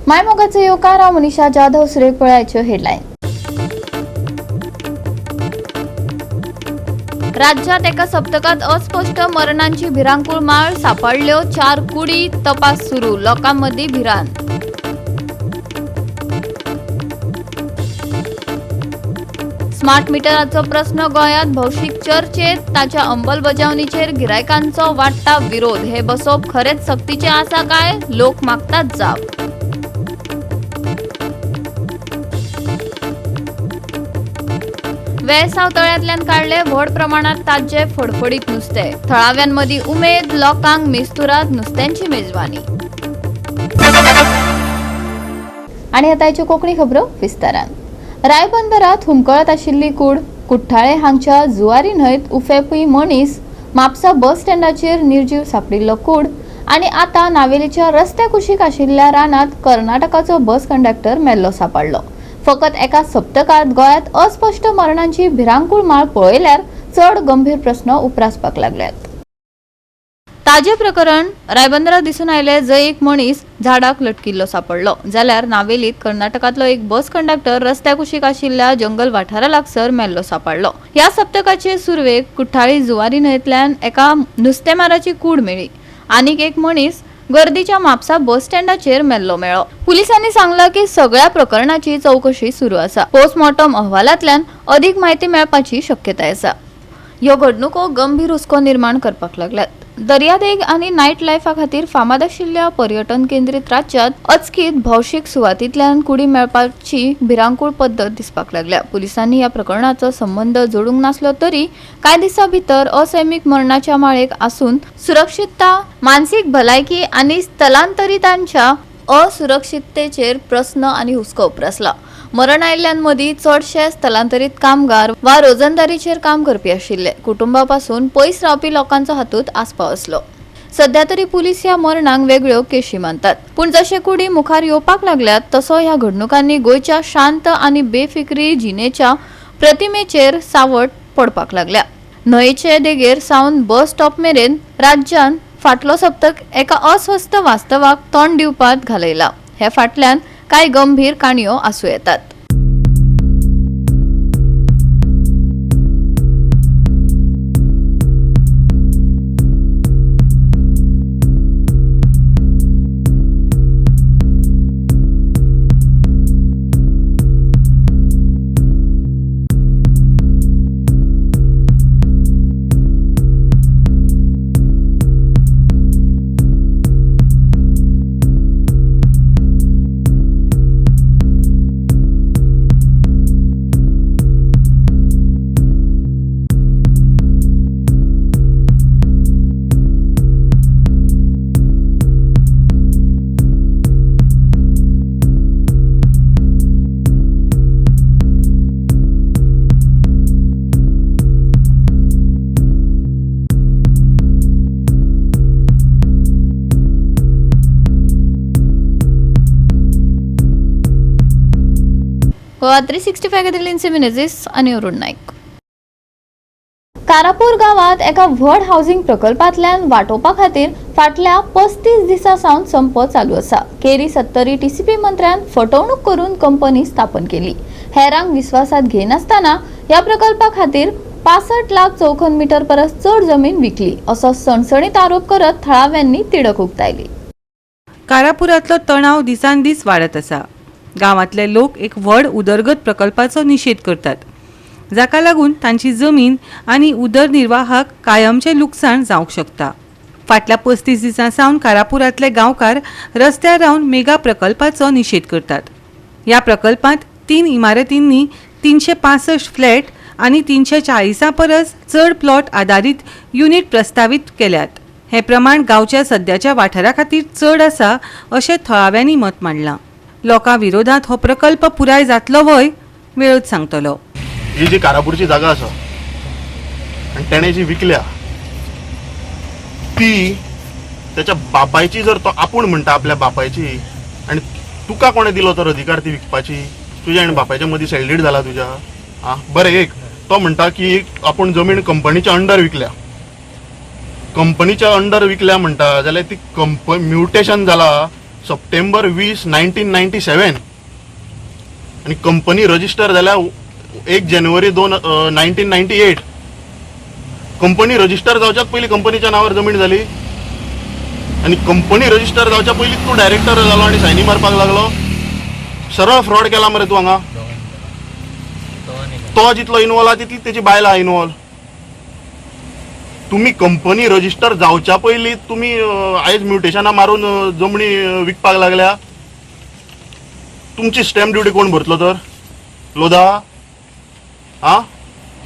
मायमोगाचो येवकार, हांव मनीषा जाधव. सुरेख पळयाच्यो हेडलायन. राज्यात एका सप्तकात अस्पष्ट मरणांची भिरांकूळ माळ, सापडल्यो 4 कुडी, तपास सुरू, लोकांमदीं भिरांत. स्मार्ट मिटराचो प्रस्न गोंयांत भौशीक चर्चेत, ताच्या अंमलबजावणीचेर गिरायकांचो वाडटा विरोध. हे बसोवप खरेंच सक्तीचें आसा काय, लोक मागतात जाप. वेळसाव तळ्यांतल्यान काडले व्हड प्रमाणात ताज्जे फडफडीत नुस्तें, थळाव्यांमदीं उमेद, लोकांक मिस्तुराद नुस्त्यांची मेजवानी. आनी आतां कोंकणी खबरो विस्तारान. रायबंदरात हुमकळत आशिल्ली कूड, कुठ्ठाळे हांगच्या जुवारी न्हंयत उफेपी मनीस, म्हापसा बस स्टँडाचेर निर्जीव सापडिल्लो कूड आनी आतां नावेलीच्या रस्त्या कुशीक आशिल्ल्या रानांत कर्नाटकाचो बस कंडक्टर मेल्लो सापडलो. फकत एका सप्तकांत गोंयांत अस्पश्ट मरणांची भिरांकूळ माळ पळयल्यार चड गंभीर प्रस्न उप्रासपाक लागल्यात. ताजे प्रकरण रायबंदरा दिसून आयले, जंय एक मनीस झाडाक लटकिल्लो सापडलो, जाल्यार नावेलीत कर्नाटकांतलो एक बस कंडक्टर रस्त्या कुशीक आशिल्ल्या जंगल वाठारा लागसर मेल्लो सापडलो. ह्या सप्तकाचे सुरवेक कुठ्ठाळी जुवारी न्हंयेंतल्यान एका नुस्तेमाराची कूड मेळ्ळी. आनीक एक मनीस गर्दीच्या म्हापसा बस स्टँडाचेर मेल्लो मेळ्ळो. पुलिसांनी सांगलां की सगळ्या प्रकरणाची चवकशी सुरू आसा. पोस्टमॉर्टम अहवालांतल्यान अदीक म्हायती मेळपाची शक्यताय आसा. ह्यो घडणुको गंभीर हुस्को निर्माण करपाक लागल्यात. दर्यादेग आनी नायट लायफा खातीर फामाद आशिल्ल्या पर्यटन केंद्रीत राज्यात अचकीत भौशीक सुवातींतल्यान कुडी मेळपाची भिरांकूळ पद्दत दिसपाक लागल्या. पुलिसांनी ह्या प्रकरणाचो संबंद जोडूंक नासलो तरी कांय दिसां भितर असैमीक मरणाच्या माळेक आसून सुरक्षितता, मानसीक भलायकी आनी स्थलांतरितांच्या असुरक्षिततेचेर प्रस्न आनी हुस्को उप्रासला. मरण आयिल्ल्यांमदीं चडशे स्थलांतरीत कामगार वा रोजंदारीचेर काम करपी आशिल्ले. कुटुंबापासून पयस रावपी लोकांचो हातूंत आस्पाव आसलो. सध्या तरी पुलीस ह्या मरणांक वेगळ्यो केशी मानतात, पूण जशे कुडी मुखार येवपाक लागल्यात तसो ह्या घडणुकांनी गोंयच्या शांत आनी बेफिक्री जिणेच्या प्रतिमेचेर सावट पडपाक लागल्या. न्हंयचे देगेर सावन बस स्टॉप मेरेन राज्यान फाटलो सप्तक एका अस्वस्थ वास्तवाक तोंड दिवपात घालयला. हे फाटल्यान कांय गंभीर काणयो आसूं येतात. गोवा 365 खातीर लिन्सी मिनेझीस आनी अरुण नाईक. कारापूर गांवांत एका व्हड हावसिंग प्रकल्पांतल्यान वाटोवपा खातीर फाटल्या 35 दिसां सावन संप चालू आसा. केरी सत्तरी टीसीपी मंत्र्यान फटवणूक करून कंपनी स्थापन केली. हेरांक विस्वासात घेनासतना ह्या प्रकल्पा खातीर 65 लाख चौखण मीटर परस चड जमीन विकली असो सणसणीत आरोप करत थळाव्यांनी तिडक उक्तायली. कारापुरांतलो तणाव दिसान दीस वाडत आसा. गांवांतले लोक एक व्हड उदरगत प्रकल्पाचो निशेध करतात, जाका लागून तांची जमीन आनी उदरनिर्वाहाक कायमचें लुकसाण जावंक शकता. फाटल्या 35 दिसां सावन कारापुरांतले गांवकार रस्त्यार रावन मेगा प्रकल्पाचो निशेध करतात. ह्या प्रकल्पांत 3 इमारतींनी 365 फ्लॅट आनी 340 परस चड प्लॉट आदारीत युनीट प्रस्तावीत केल्यात. हें प्रमाण गांवच्या सद्याच्या वाठारा खातीर चड आसा अशें थळाव्यांनी मत मांडलां. लोकां विरोधात हो प्रकल्प पुराय जातलो व्हय, वेळच सांगतलो. ही जी कारापूरची जागा आसा आनी तेणें जी विकल्या ती त्याच्या बापायची, जर तो आपूण म्हणटा आपल्या बापायची, आनी तुका कोणें दिलो तर अधिकार ती विकपाची? तुज्या आनी बापायच्या मदीं सेल्डीड जाला तुज्या. आं बरें, एक तो म्हणटा की आपूण जमीन कंपनीच्या अंडर विकल्या. कंपनीच्या अंडर विकल्या म्हणटा जाल्यार ती म्युटेशन जाला, सप्टेंबर 20 1997 आनी कंपनी रजिस्टर जाल्या 1 जानेवारी 1998. कंपनी रजिस्टर जावच्याच पयलीं कंपनीच्या नांवार जमीन जाली आनी कंपनी रजिस्टर जावच्या पयलींच तूं डायरेक्टर जालो आनी सायनी मारपाक लागलो. सरळ फ्रॉड केला मरे तूं हांगा. तो जितलो इनवॉल्व आहा तितली तेची बायल आहा इनवॉल्व. तुमी कंपनी रजिस्टर जावच्या पयलीं तुमी आयज म्युटेशनां मारून जमणी विकपाक लागल्या. तुमची स्टॅम्प ड्युटी कोण भरतलो तर? लोधा? आ,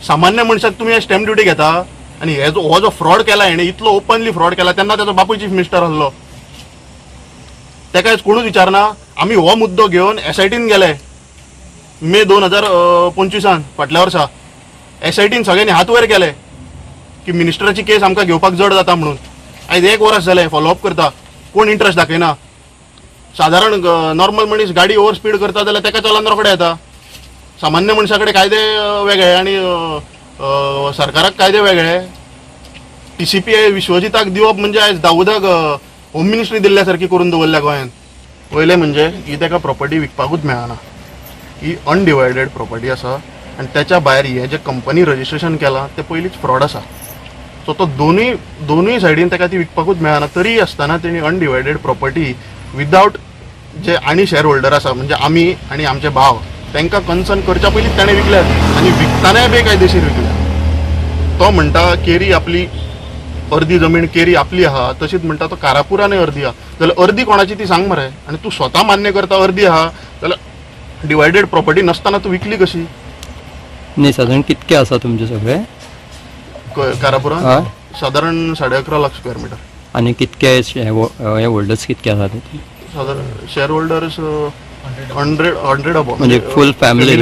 सामान्य मनशाक तुमी स्टॅम्प ड्युटी घेता. आनी हे जो हो जो फ्रॉड केला हेणे, इतलो ओपनली फ्रॉड केला, तेन्ना ताचो बापूय चीफ मिनिस्टर आसलो, तेका कोणूच विचारना. आमी हो मुद्दो घेवन एसआयटीन गेले मे 2025 फाटल्या वर्सा. एसआयटीन सगळ्यांनी हात वयर केले की मिनिस्टराची केस आमकां घेवपाक जड जाता म्हणून. आयज एक वर्स जालें फॉलोअप करता, कोण इंट्रस्ट दाखयना. सादारण नॉर्मल मनीस गाडी ओवर स्पीड करता जाल्यार तेका चलान रोखडे येता. सामान्य मनशा कडेन कायदे वेगळे आनी सरकाराक कायदे वेगळे. टीसीपी विश्वजिताक दिवप म्हणजे आयज दाऊदाक होम मिनिस्ट्री दिल्ल्या सारकी करून दवरल्या गोंयांत. पयलें म्हणजे ही ताका प्रॉपर्टी विकपाकूच मेळना. ही अनडिवायडेड प्रॉपर्टी आसा आनी त्याच्या भायर हे जे कंपनी रजिस्ट्रेशन केलां तें पयलींच फ्रॉड आसा. सो तो दोनूय दोनूय सायडीन ताका ती विकपाकूच मेळना. तरी आसतना तेणी अनडिवायडेड प्रॉपर्टी विदावट जे आनी शेअर होल्डर आसा, म्हणजे आमी आनी आमचे भाव, तांकां कन्सर्न करच्या पयलींच ताणें विकल्यात आनी विकतानाय बेकायदेशीर विकल्या. तो म्हणटा केरी आपली अर्दी जमीन केरी आपली आहा, तशीच म्हणटा तो कारापुरानय अर्दी आहा. जाल्यार अर्दी कोणाची ती सांग मरे. आनी तूं स्वता मान्य करता अर्दी आहा, जाल्यार डिवायडेड प्रॉपर्टी नासतना तूं विकली कशी? न्ही, सादारण कितके आसा तुमचे सगळे? कारापुरान हय. सादारण 11.5 लाख स्क्वेअर मिटर. आनी कितके हे होल्डर्स कितके आसा ते? सादारण शेअर होल्डर्स 100 अबो. म्हणजे फूल फॅमिली,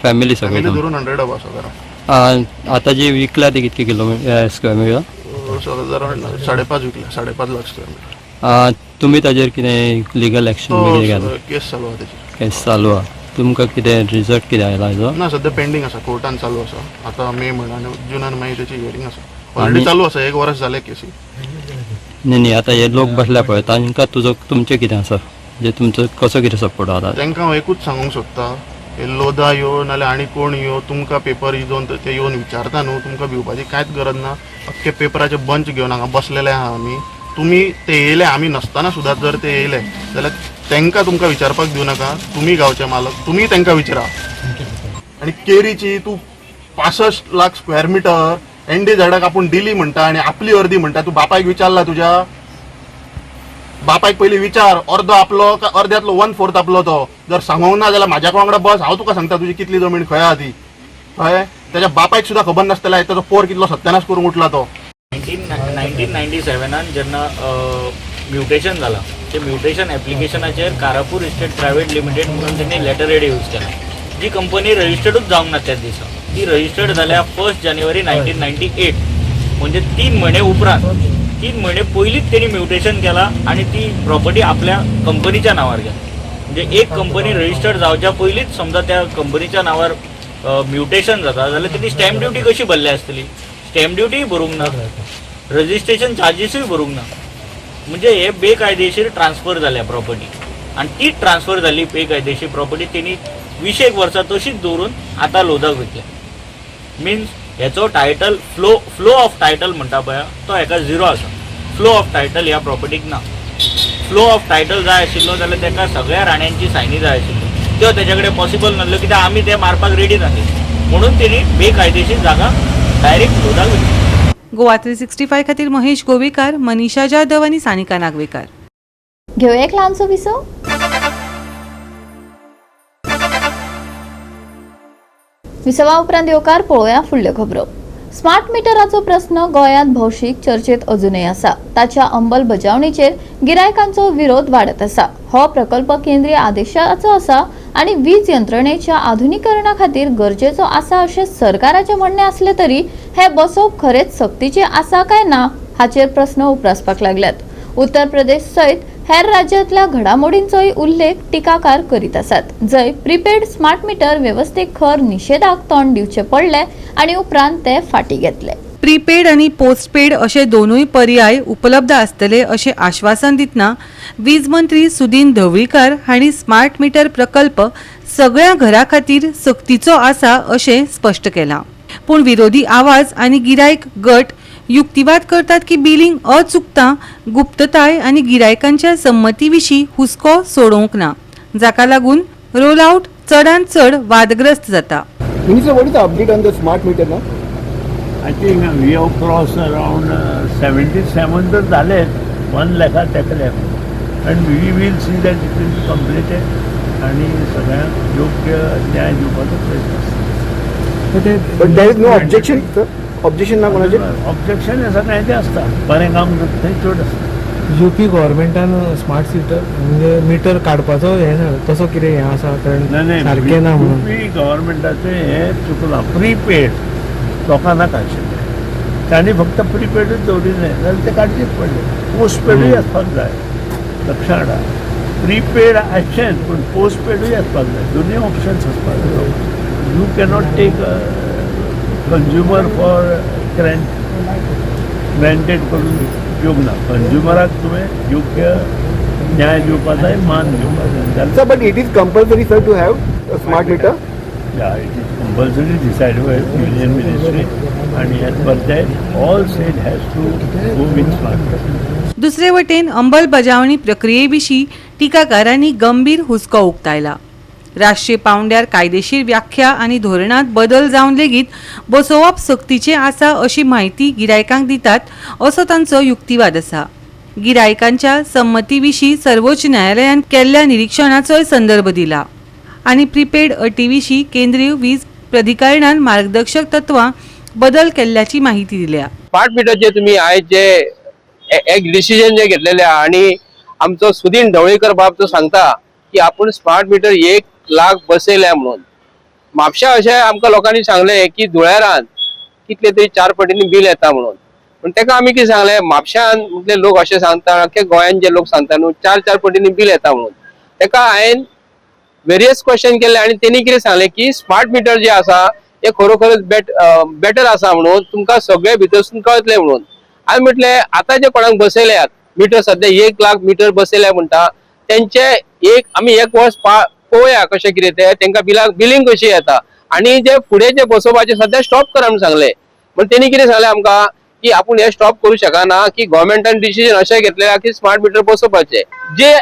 फॅमिली सगळे? फॅमिली धरून 100 अबो सादारण. आता जी विकल्या ते कितके किलोमिटर, स्क्वेअर मिटर? सादारण 5.5 विकल्या, 5.5 लाख स्क्वेअर मिटर. तुमी ताजेर कितें लिगल एक्शन बी कितें तो घेतला? केस चालू आहा तेची. केस चालू आहा. तुमकां कितें रिजल्ट कितें आयला हेजो? ना, सध्या पेंडींग आसा, कोर्टान चालू आसा. आतां मे म्हयन्यान जुनान मागीर तेची हियरींग आसा. ऑलरेडी चालू आसा, एक वर्स जालें केसी. न्ही न्ही, आतां हे लोक बसल्या पळय, तांकां तुजो तुमचें कितें आसा, म्हणजे तुमचो कसो कितें सपोर्ट आसा? तांकां हांव एकूच सांगूंक सोदता, हे लोधा यो नाल्यार आनी कोण यो, तुमकां पेपर येवन ते येवन विचारता न्हू, तुमकां भिवपाची कांयच गरज ना. अख्खे पेपराचे बंच घेवन हांगा बसलेले आहा आमी. तुमी ते येयले, आमी नासतना सुद्दां जर ते येयले जाल्यार तांकां तुमकां विचारपाक दिवं नाका. तुमी गांवचे मालक, तुमी तांकां विचारा. आनी केरीची तूं 65 लाख स्क्वेअर मिटर एनडी झाडाक आपूण दिली म्हणटा आनी आपली अर्दी म्हणटा. तूं बापायक विचारला? तुज्या बापायक पयलीं विचार, अर्दो आपलो का अर्द्यातलो 1/4 आपलो तो. जर सांगोंक ना जाल्यार म्हाज्या वांगडा बस, हांव तुका सांगता तुजी कितली जमीन खंय आहा ती. कळ्ळें? त्याच्या बापायक सुद्दां खबर नासतलें ताचो पोर कितलो सत्यानाश करूंक उठला तो. 1997न जेन्ना म्युटेशन जाला, ते म्युटेशन एप्लिकेशनाचेर कारापूर इस्टेट प्रायव्हेट लिमिटेड म्हणून त्यांनी लेटर हेड यूज केला, जी कंपनी रजिस्टर्डूच जावंक ना त्याच दिसा. ती रजिस्टर्ड जाल्या 1 जानेवारी 1998, म्हणजे 3 म्हयने उपरांत. 3 म्हयने पयलींच तेणी म्युटेशन केला आणि ती प्रॉपर्टी आपल्या कंपनीच्या नावार केला. म्हणजे एक कंपनी रजिस्टर्ड जावच्या पयलींच समजा त्या कंपनीच्या नावार म्युटेशन जाता जाल्यार तेणी स्टॅम्प ड्युटी कशी भरल्या आसतली? स्टॅम्प ड्युटीय भरूंक ना, रजिस्ट्रेशन चार्जीसूय भरूंक ना. म्हणजे हे बेकायदेशीर ट्रान्सफर जाल्या प्रॉपर्टी आनी ती ट्रान्सफर जाल्ली बेकायदेशीर प्रॉपर्टी तेणी 20 एक वर्सां तशीच दवरून आतां लोधाक विकल्या. मिन्स हेचो title flow of title म्हणटा पळय, तो हेका झिरो आसा. फ्लो ऑफ टायटल ह्या प्रॉपर्टीक ना. फ्लो ऑफ टायटल जाय आशिल्लो जाल्यार ताका सगळ्या राण्यांची सायनी जाय आशिल्ल्यो, त्यो तेच्या कडेन पॉसिबल नासल्यो, कित्याक आमी ते मारपाक रेडी नासले, म्हणून तेणी बेकायदेशीर जागा डायरेक्ट लोधाक विकली. गोवा 365 खातीर महेश गोवेकार, मनीषा जाधव आनी सानिका नागवेकार. घेवया एक ल्हानसो विसव. विसवा उपरांत येवकार. पळोवया फुडल्यो खबरो. स्मार्ट मिटराचो प्रस्न गोंयांत भौशीक चर्चेत अजुनय आसा. ताच्या अंमलबजावणीचेर गिरायकांचो विरोध वाडत आसा. हो प्रकल्प केंद्रीय आदेशाचो आसा आनी वीज यंत्रणेच्या आधुनिकरणा खातीर गरजेचो आसा अशें सरकाराचें म्हणणें आसलें तरी हे बसोवप खरेंच सक्तीचें आसा काय ना हाचेर प्रस्न उप्रासपाक लागल्यात. उत्तर प्रदेश सयत हेर राज्यांतल्या घडामोडींचोय उल्लेख टिकाकार करीत आसात, जंय प्रीपेड स्मार्ट मीटर वेवस्थेक खर निशेधाक तोंड दिवचें पडलें आनी उपरांत ते फाटीं घेतले. प्रीपेड आनी पोस्टपेड अशे दोनूय पर्याय उपलब्ध आसतले अशें आश्वासन दितना वीज मंत्री सुदीन ढवळीकार हांणी स्मार्ट मिटर प्रकल्प सगळ्या घरा खातीर सक्तीचो आसा अशें स्पश्ट केलां. पूण विरोधी आवाज आनी गिरायक गट युक्तिवाद करतात की बिलिंग अचुकता, गुप्तताय आनी गिरायकांच्या संमती विशीं हुस्को सोडोवंक ना, जाका लागून रोल आउट चडांत चड वादग्रस्त जाता. Minister, what is the update on the smart meter now? I think we have crossed around 77 तर झालेत, 1 लाखा तेकले, and we will see that it will be completed आणि सगळ्यांक योग्य न्याय दिवपाचो प्रयत्न आसता. But there is no objection, sir. Objection ना कोणाचे? ऑब्जेक्शन हे सगळ्यांचें आसता, बरें काम करता थंय चड आसता. यूपी गव्हर्मेंटान स्मार्ट सिटर म्हणजे मिटर काडपाचो हें ना, तसो कितें हें आसा कारण नाही सारकें ना म्हणून. यूपी गव्हर्मेंटाचें हें चुकलां. प्रीपेड लोकां नाका आशिल्लें, तांणी फक्त प्रीपेडूच दवरिल्लें जाल्यार तें काडचेच पडलें. पोस्टपेडूय आसपाक जाय, लक्षात हाडा. प्रीपेड आसचेंच पूण पोस्टपेडूय आसपाक जाय, दोनूय ऑप्शन्स आसपाक जाय. You cannot take consumer for granted करून उपयोग ना. कंज्युमराक तुवें योग्य न्याय दिवपाक जाय, मान दिवपाक जाय. जाल्यार Sir, but it is compulsory, sir, to have a smart meter. Yeah, it is compulsory decided by Union Ministry and as per that all state has to go with smart meter. दुसरे वटेन अंमलबजावणी प्रक्रिये विशीं टिकाकारांनी गंभीर हुस्को उक्तायला. राष्ट्रीय पावंड्यार कायदेशीर व्याख्या आनी धोरणांत बदल जावन लेगीत बसोवप सक्तीचें आसा अशी म्हायती गिरायकांक दितात असो तांचो युक्तिवाद आसा. गिरायकांच्या संमती विशीं सर्वोच्च न्यायालयान केल्ल्या निरीक्षणाचोय संदर्भ दिला आनी प्रीपेड अटी विशीं केंद्रीय वीज प्राधिकरणान मार्गदर्शक तत्वां बदल केल्ल्याची माहिती दिल्या. स्मार्ट मिटरचे तुम्ही आयज जे एक डिसिजन जे घेतलेले आहा आणि आमचो सुदीन ढवळीकर बाब जो सांगता की आपूण स्मार्ट मिटर 1 लाख बसयल्या म्हणून. म्हापशा अशें आमकां लोकांनी सांगलें की धुळेरान कितले तरी 4 पटींनी बील येता म्हणून. पूण तेका आमी कितें सांगलें, म्हापशान म्हटले लोक अशें सांगता, अख्खे गोंयान जे लोक सांगता न्हू 4-4 पटींनी बील येता म्हणून. तेका हांवें वेरियस क्वेश्चन केले आणि तेणी कितें सांगलें की स्मार्ट मिटर जे आसा ते खरोखरच बेटर आसा म्हणून, तुमकां सगळे भितरसून कळतलें म्हणून. हांवें म्हटलें आतां जे कोणाक बसयल्यात मिटर, सद्या 1 लाख मिटर बसयल्या म्हणटा, तेंचे एक आमी एक वर्स पळोवया कशें कितें तें, तेंकां बिलिंग कशी येता आनी जे फुडें जे बसोवपाचें सद्या स्टॉप करा म्हणून सांगलें. पूण तेणी कितें सांगलें आमकां की आपूण हें स्टॉप करूं शकना, की गव्हर्मेंटान डिसिजन अशें घेतलें की स्मार्ट मिटर बसोवपाचें. जे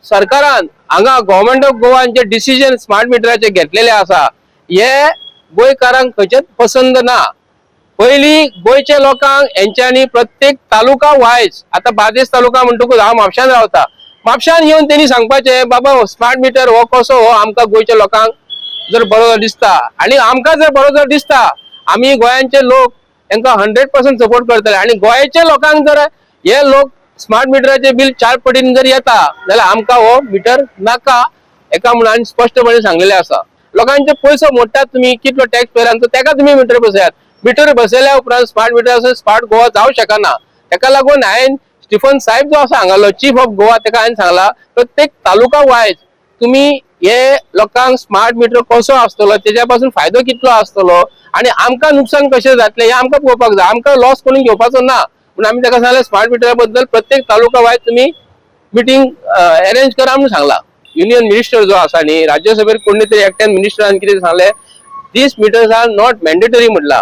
सरकारान हांगा गव्हर्मेंट ऑफ गोवान जे डिसिजन स्मार्ट मिटराचे घेतलेले आसा हे गोंयकारांक खंयचेच पसंद ना. पयलीं गोंयच्या लोकांक हेंच्यांनी प्रत्येक तालुका वायज, आतां बार्देस तालुका म्हणटकूच हांव म्हापशान रावता, म्हापशान येवन तेणी सांगपाचें बाबा स्मार्ट मिटर हो कसो हो आमकां गोंयच्या लोकांक जर बरो दिसता आनी आमकां जर बरो जर दिसता आमी गोंयांचे लोक तांकां 100% सपोर्ट करतले. आनी गोंयच्या लोकांक जर हे लोक स्मार्ट मिटराचे बील 4 पटीन जर येता जाल्यार आमकां हो मिटर नाका एका म्हणून आनी स्पश्टपणे सांगलेलें आसा. लोकांचे पयसो मोडटात तुमी, कितलो टॅक्स पेयरांचो तेका तुमी मिटर बसयात. मिटर बसयल्या उपरांत स्मार्ट मिटर आसून स्मार्ट गोवा जावं शकना. तेका लागून हांवें स्टिफन साहेब जो आसा हांगालो चीफ ऑफ गोवा तेका हांवें सांगला प्रत्येक तालुका वायज तुमी हे लोकांक स्मार्ट मिटर कसो आसतलो तेज्या पासून फायदो कितलो आसतलो आनी आमकां नुकसान कशें जातलें हें आमकां पळोवपाक जाय. आमकां लॉस कोणी घेवपाचो ना म्हणून आमी तेका सांगलें स्मार्ट मिटरा बद्दल प्रत्येक तालुका वायज तुमी मिटींग अरेंज करा म्हणून सांगला. युनियन मिनिस्टर जो आसा न्ही, राज्यसभेर कोणी तरी एकट्यान मिनिस्टरान कितें सांगलें, these meters are not mandatory म्हटला,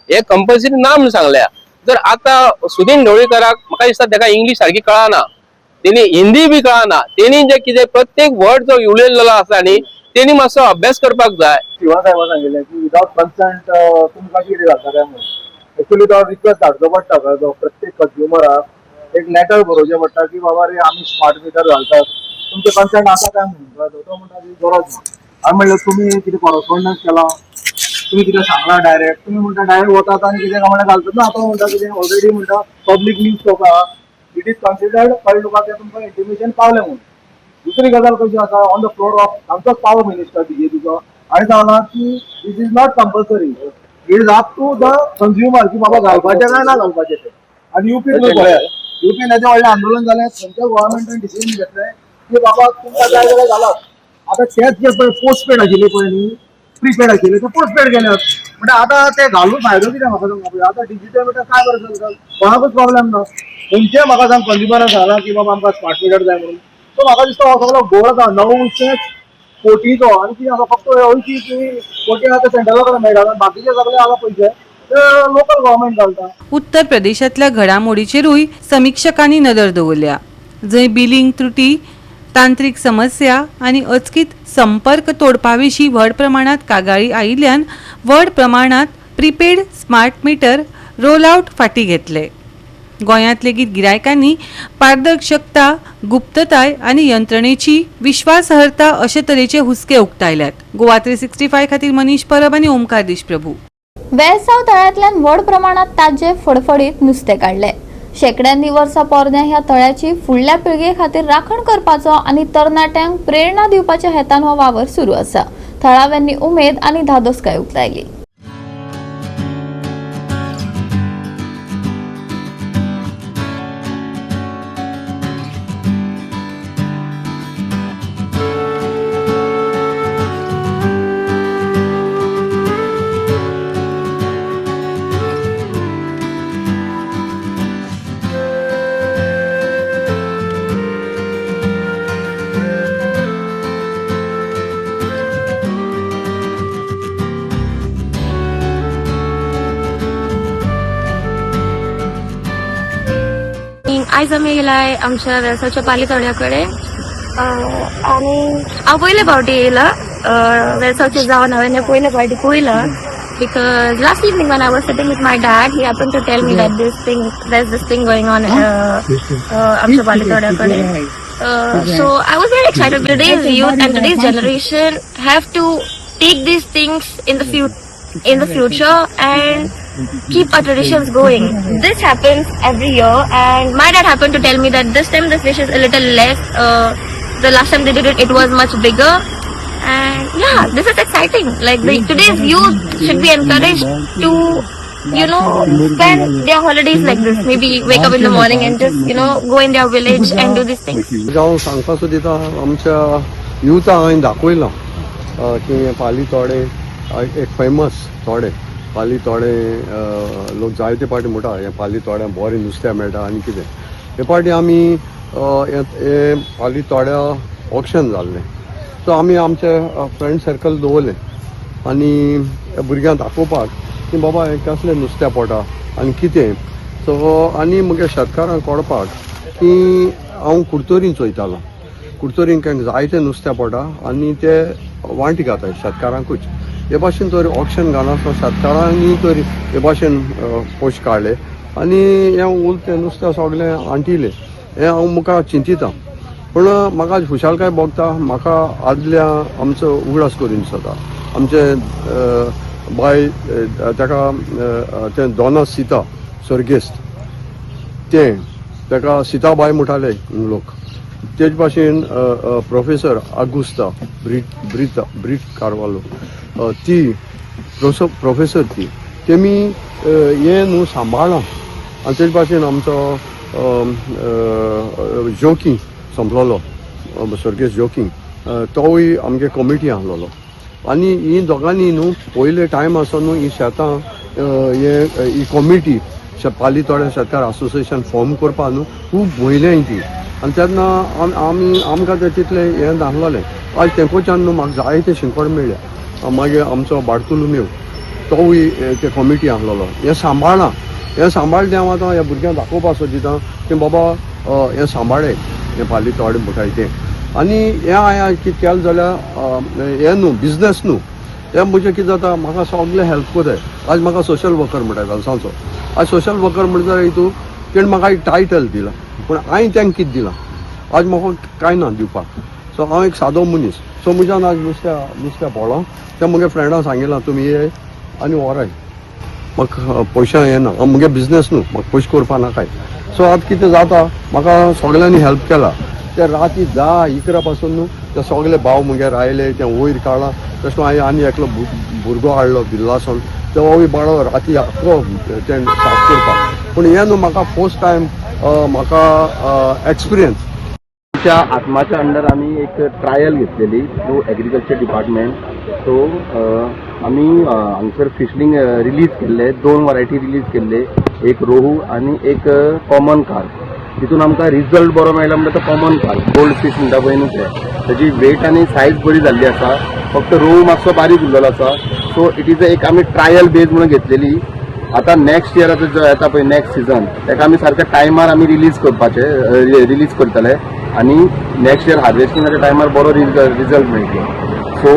हे कंपल्सरी ना म्हणून सांगल्या. जर आतां सुदीन ढवळीकराक म्हाका दिसता तेका इंग्लीश सारकी कळना, तेणी हिंदी बी कळना, तेणी जे कितें प्रत्येक वर्ड जो उलयलेलो आसा न्ही तेणी मातसो अभ्यास करपाक जाय. शिवा साहेबान सांगिल्लें की विदाउट कन्संट तुमकां कितें घालता काय म्हणून. एक्चुअली तो रिक्वेस्ट धाडचो पडटा कळ्ळो, तो प्रत्येक कंज्युमराक एक लेटर बरोवचें पडटा की बाबा रे आमी स्मार्ट मिटर घालतात, तुमचें कन्संट आसा काय म्हणून. कळ्ळो, तो म्हणटा की गरज ना. हांवें म्हणलें तुमी कितें कॉरस्पॉन्डन्स केला, तुमी कितें सांगलां डायरेक्ट, तुमी म्हणटा डायरेक्ट वतात आनी कितें काय म्हणल्यार घालतात ना. आतां म्हणटा कितें ऑलरेडी म्हणटा पब्लीक न्यूज चोवका, it is considered कळ्ळें तुका तें तुमकां इंटिमेशन पावलें म्हणून. दुसरी गजाल कशी आसा, ऑन the floor of आमचोच पावर मिनिस्टर बीजेपीचो हाणें सांगलां की this is not compulsory, it is up to the consumer की बाबा घालपाचें काय ना घालपाचें तें. आनी युपी तुमी पळयात, युपीन येदें व्हडलें आंदोलन जालें, थंयच्या गव्हर्मेंटान डिसिजन घेतलें की बाबा तुमकां जाय जाल्यार घालात. आतां तेच जे पळय पोस्ट पेड आशिल्ली पळय न्ही, प्रीपेड आशिल्ले ते पोस्ट पेड केले. म्हणटा आतां ते घालून फायदो कितें म्हाका सांग? आतां डिजिटल मिटर काय बरें चलता, कोणाकूच प्रॉब्लेम ना. खंयचे म्हाका सांग कंज्युमरान सांगलां की बाबा आमकां स्मार्ट मिटर जाय म्हणून? सो म्हाका दिसता हो सगळो गोळ आसा 900 कोटीचो. आनी कितें आसा, फक्त 80 कोटी आतां सेंट्रला कडेन मेळटा, बाकीचे सगळे आतां पयशे ते लोकल गव्हर्मेंट घालता. उत्तर प्रदेशांतल्या घडामोडीचेरूय समिक्षकांनी नदर दवरल्या, जंय बिलिंग त्रुटी, तांत्रिक समस्या आनी अचकीत संपर्क तोडपाविशीं व्हड प्रमाणात कागाळी आयिल्ल्यान व्हड प्रमाणात प्रीपेड स्मार्ट मिटर रोलआउट फाटीं घेतले. गोंयांत लेगीत गिरायकांनी पारदर्शकता, गुप्तताय आनी यंत्रणेची विश्वासार्हता अशे तरेचे हुस्के उक्तायल्यात. गोवा 365 खातीर मनीष परब आनी ओमकार देशप्रभू. वेळसाव तळ्यांतल्यान व्हड प्रमाणात ताजे फडफडीत नुस्तें काडलें. शेंकड्यांनी वर्सां पोरण्या ह्या तळ्याची फुडल्या पिळगे खातीर राखण करपाचो आनी तरणाट्यांक प्रेरणा दिवपाच्या हेतान हो वावर सुरू आसा. थळाव्यांनी उमेद आनी धादोसकाय उक्तायली. आयज आमी येयलाय आमच्या वेळसाच्या पाली तळ्या कडेन आनी हांव पयले फावटी येयला. वेळसावचे जावन हांवें हें पयले फावटी पळयलां, because last evening when I was sitting with my dad, he happened to tell me that this thing there's this thing going on आमच्या पाली तळ्या कडेन. So I was very excited. Today's youth and today's generation have to take these things in the future and keep our traditions going. This happens every year, and my dad happened to tell me that this time the fish is a little less. The last time they did it, it was much bigger. And yeah, this is exciting. Like today's youth should be encouraged to spend their holidays like this. Maybe wake up in the morning and just go in their village and do these things. हांव सांगपा सोदिता, आमच्या युथाक हांवें दाखयलां की हें पाली तोडें एक famous तोडें. पाली तोडें लोक जायते पाटी म्हणटा, हें पाली तोड्या बरें नुस्तें मेळटा. आनी कितें, हे पाटी आमी हें पाली तोड्या ऑक्शन जाल्लें, सो आमी आमचे फ्रेंड सर्कल दवरलें आनी भुरग्यांक दाखोवपाक की बाबा हें कसलें नुस्तें पोटा आनी कितें. सो आनी म्हगे शेतकारांक कळपाक की हांव कुडतरीन चोयतालो, कुडतरीन कांय जायते नुस्तें पोटा आनी ते वांटी घाताय शेतकारांकूच. हे भाशेन तर ऑक्शन घालनासतना शेतकारांनी तर हे भाशेन पयशे काडले आनी हें उरतें नुस्तें सगळें आंटिलें. हें हांव मुखार चिंतिता, पूण म्हाका खुशालकाय भोगता. म्हाका आदल्या आमचो उगडास करून दिसता. आमचे बाय ताका तें दोना सीता सर्गेस्त, तें ताका सीताबाय म्हणटाले लोक. तेच भाशेन प्रोफेसर आगुस्ता ब्रिट ब्रिता ब्रिट कारवालो, ती प्रोफेसर ती तेमी हें न्हू सांबाळ्ळां. आनी तेच भाशेन आमचो जोकी सोंपलोलो, सर्गेस्त जोकी, तोवूय आमगे कमिटी आहलोलो. आनी ही दोगांनी न्हू पयले टायम आसो न्हू ही शेतां हे ही कमिटी पाली तोड्या शेतकार असोसिएशन फॉर्म करपा न्हू खूब वयलें ती. आनी तेन्ना आमी आमकां तें तितलें हें नासलोलें. आयज तेंकोच्यान न्हू म्हाका जायते शिकवण मेळ्ळ्या. मागीर आमचो बार्तुलुमेव, तोवूय ते कमिटी आहलोलो. हें सांबाळ्ळां, हें सांबाळ्ळें. हांव आतां ह्या भुरग्यांक दाखोवपाक सोदिता की बाबा हें सांबाळ्ळे, हें पाली तोडे म्हणटाय तें. आनी हें हांवें कितें केलें जाल्यार हें न्हू बिजनस न्हू, हें म्हजें कितें जाता, म्हाका सगळें हेल्प कोताय. आज म्हाका सोशल वर्कर म्हणटाय वेलसांचो. आज सोशल वर्कर म्हणटा जाल्यार हितू तेणें म्हाका एक टायटल दिलां, पूण हांवें तांकां कितें दिलां? आज म्हाका कांय ना दिवपाक. सो हांव एक सादो मनीस. सो म्हज्यान आज नुस्त्या पळोवं तें म्हगे फ्रेंडां सांगिलां, तुमी येय आनी व्हराय, म्हाका पयशे येना. हांव म्हगे बिजनस न्हू, म्हाका पयशे करपा नाकाय. सो आतां कितें जाता, म्हाका सगळ्यांनी हेल्प केला. ते राती 10-11 पासून न्हू ते सगळे भाव म्हगेर आयले, ते वयर काडला. तशें हांवें आनी एकलो भुरगो हाडलो बिल्लासून, तोवूय बाळो राती आख्खो तें साफ करपाक. पूण हें न्हू म्हाका फर्स्ट टायम म्हाका एक्सपिरियन्स. आमच्या आत्माच्या अंडर आमी एक ट्रायल घेतलेली थ्रू एग्रीकल्चर डिपार्टमेंट. सो आमी हांगसर फिशलिंग रिलीज केल्ले, दोन वरायटी रिलीज केल्ले, एक रोहू आनी एक कॉमन कार्प. तितून आमकां रिजल्ट बरो मेळ्ळा म्हणटा तो कॉमन कार्प, गोल्ड फीश म्हणटा पळय न्हू ते, तेजी वेट आनी सायज बरी जाल्ली आसा. फक्त रोहू मातसो बारीक उरलेलो आसा. सो it is एक आमी ट्रायल बेज म्हणून घेतलेली. आता नेक्स्ट इयर आता जो येता पळय नेक्स्ट सिजन, ताका आमी सारक्या टायमार आमी रिलीज करपाचे, रिलीज करतले आनी नेक्स्ट इयर हार्वेस्टिंगाच्या टायमार बरो रिजल्ट मेळटलो. सो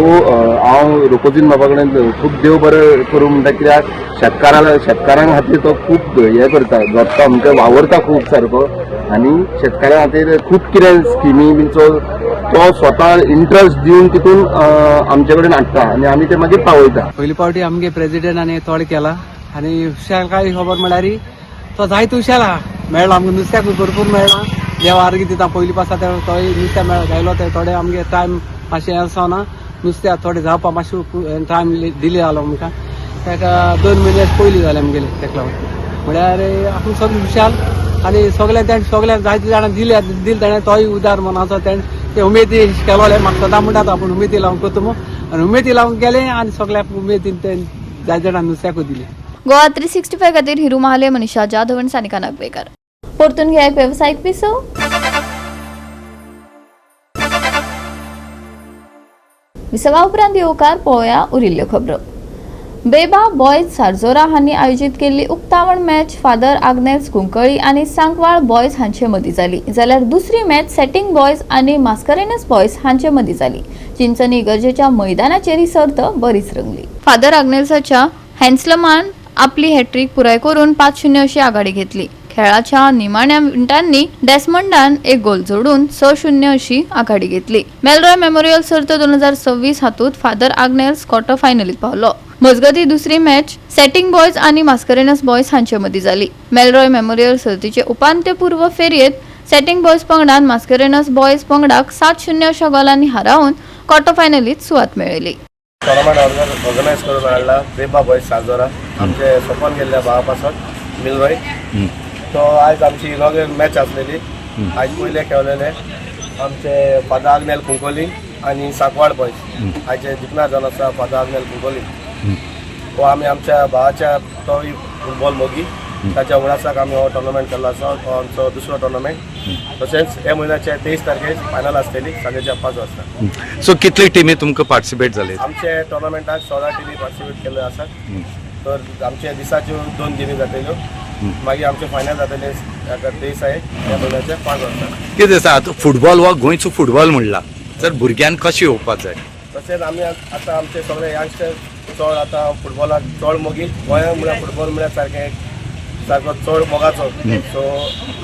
हांव रोकोजीन बाबा कडेन खूब देव बरें करूं म्हणटा, कित्याक शेतकारां खातीर तो खूब हें करता, जगता, म्हणजे वावरता खूब सारको आनी शेतकारां खातीर खूब कितें स्किमी बीन तो स्वता इंट्रस्ट दिवन तितून आमचे कडेन हाडटा आनी आमी ते मागीर पावयता. पयली पावटी आमगे प्रेजिडेंटान तोड केला आनी हुशार काय खबर म्हळ्यार तो जायतो हुशार आहा. मेळ्ळा आमकां नुस्त्याकूय भरपूर मेळ्ळा. देव आरोग्य दिता. पयली पासा तोय नुस्त्या मेळ्ळा गायलो ते थोडे आमगे टायम मातशें आसना नुस्त्या थोडे जावपा मातशें टायम डिले जालो आमकां. ताका 2 म्हयने पयलीं जाले आमगेले. ताका लागून म्हळ्यार आपूण सगळें हुशार आनी सगळें तेणें सगळ्या जायते जाणां दिले दिले तेणें तोय उदार मनाचो तेणें ते उमेदी केलोले. म्हाका सदां म्हणटात आपूण उमेदी लावन करता म्हूण आनी उमेदी लावन गेले आनी सगळ्याक उमेदीन ते जायते जाणां नुस्त्याकूय दिले. गोवा 365 खातीर हिरू महाले, मनीषा जाधव आनी सानिका नागवेकर. परतून घ्या एक वेवसायीक विसव. विसवा उपरांत येवकार पळोवया उरिल्ल्यो खबरो. बेबा बॉयज सारजोरा हांणी आयोजीत केल्ली उक्तावण मॅच फादर आग्नेस कुंकळी आनी सांकवाळ बॉयज हांचे मदीं जाली, जाल्यार दुसरी मॅच सेटिंग बॉयज आनी मास्करेनस बॉयज हांचे मदीं जाली. चिंचनी इगर्जेच्या मैदानाचेर ही सर्त बरीच रंगली. फादर आग्नेसाच्या हॅन्सलमान आपली हॅट्रीक पुराय करून 5-0 अशी आघाडी घेतली. खेळाच्या निमाण्या मिनटांनी डेस्मंडान एक गोल जोडून 6-0 अशी आघाडी घेतली. मेलरॉय मेमोरियल सर्त 2026 हातूंत फादर आग्नेल्स क्वॉर्टर फायनलीत पावलो. मजगती दुसरी मॅच सेटिंग बॉयज आनी मास्करेनस बॉयज हांचे मदीं जाली. मेलरॉय मेमोरियल सर्तीचे उपांत्यपूर्व फेरयेत सेटिंग बॉयज पंगडान मास्करेनस बॉयज पंगडाक 7-0 अशा गोलांनी हारावन क्वॉर्टर फायनलीत सुवात मेळयली. टोर्नामेंट ऑर्गनायज करून हाडला बेबा बॉयज साजोरा आमचे सोंपोन गेल्ल्या भावा पासत मिलरॉय. तो आयज आमची इनॉग्रल मॅच आसलेली. आयज पयले खेळलेले आमचे फादर आग्नेल कुंकोली आनी सांकवाळ बॉयज. आयचे जिखणार जावन आसा फादर आग्नेल कुंकोली. हो आमी आमच्या भावाच्या तोय फुटबॉल मोगी, ताच्या उणासाक आमी हो टोर्नामेंट केल्लो आसा. हो आमचो दुसरो टोर्नामेंट. तशेंच ह्या म्हयन्याच्या 23 तारखेर फायनल आसतली सांजेच्या 5 वाजता. सो कितले टिमी तुमकां पार्टिसिपेट जाले? आमचे टोर्नामेंटाक 16 टिमी पार्टिसिपेट केल्ले आसात. तर आमच्या दिसाच्यो 2 गेमी जातल्यो, मागीर आमचे फायनल जातले 23 आहे ह्या म्हयन्याच्या 5 वाजता. कितें आसा आतां फुटबॉल हो गोंयचो फुटबॉल म्हणला तर भुरग्यांक कशें येवपाक जाय? तशेंच आमी आतां आमचे सगळे यंगस्टर चड आतां फुटबॉलाक चड मोगी. गोंयांत म्हळ्यार फुटबॉल म्हळ्यार सारकें सारको चड मोगाचो. सो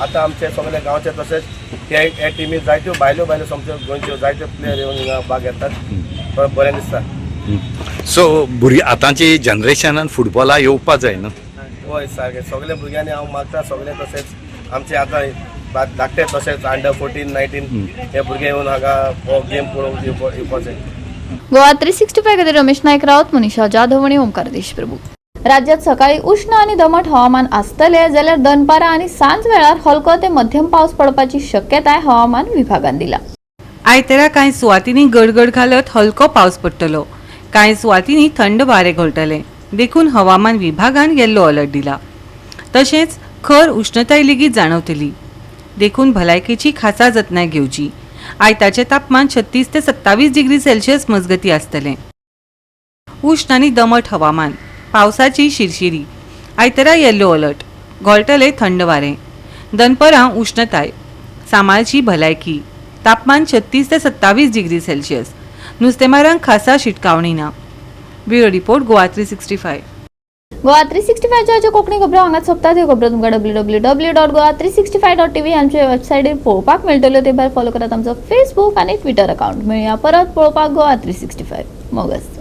आतां आमचे सगळे गांवचे तशेंच ह्या टिमी जायत्यो भायल्यो भायल्यो सोमत्यो गोंयच्यो जायत्यो प्लेयर येवन हिंगा भाग घेतात, बरें दिसता. सो भुरगीं आतांची जनरेशनान फुटबॉला येवपाक जाय न्हू? हय सारकें सगळे भुरग्यांनी हांव मागता सगळे. तशेंच आमचे आतां धाकटे तशेंच अंडर 14, 19 हे भुरगे येवन हांगा हो गेम पळोवंक येवपाचे. गोवा 365 खातीर रमेश नायक राऊत, मनीषा जाधव आनी ओमकार देशप्रभू. राज्यात सकाळी उष्ण आणि दमट हवामान आसतले, जाल्यार दनपारा आनी सांज वेळार हलको ते मध्यम पावस पडपाची शक्यताय हवामान विभागान दिला. आयतारा कांय सुवातींनी गडगड घालत हलको पावस पडटलो. कांय सुवातींनी थंड वारें घोळटलें, देखून हवामान विभागान येल्लो अलर्ट दिला. तशेंच खर उष्णताय लेगीत जाणवतली, देखून भलायकेची खासा जतनाय घेवची. आयताचें तापमान 36 ते 27 डिग्री सेल्सियस मजगती आसतलें. उष्ण आनी दमट हवामान, पावसाची शिरशिरी. आयतारा येल्लो अलर्ट, घोळटले थंड वारें, दनपरां उष्णताय, सांबाळची भलायकी. तापमान 36 ते 27 डिग्री सेल्सियस. नुस्तेमारांक खासा शिटकावणी ना. Bureau report, Goa 365. Goa 365 ज्यो कोंकणी खबरो हांगाच सोंपतात. ह्यो खबरो तुमकां www.goa365.tv आमच्या वेबसायटीर पळोवपाक मेळटल्यो. ते भायर फॉलो करात आमचो फेसबूक आनी ट्विटर अकाउंट. मेळया परत पळोवपाक गोवा 365. मोगस.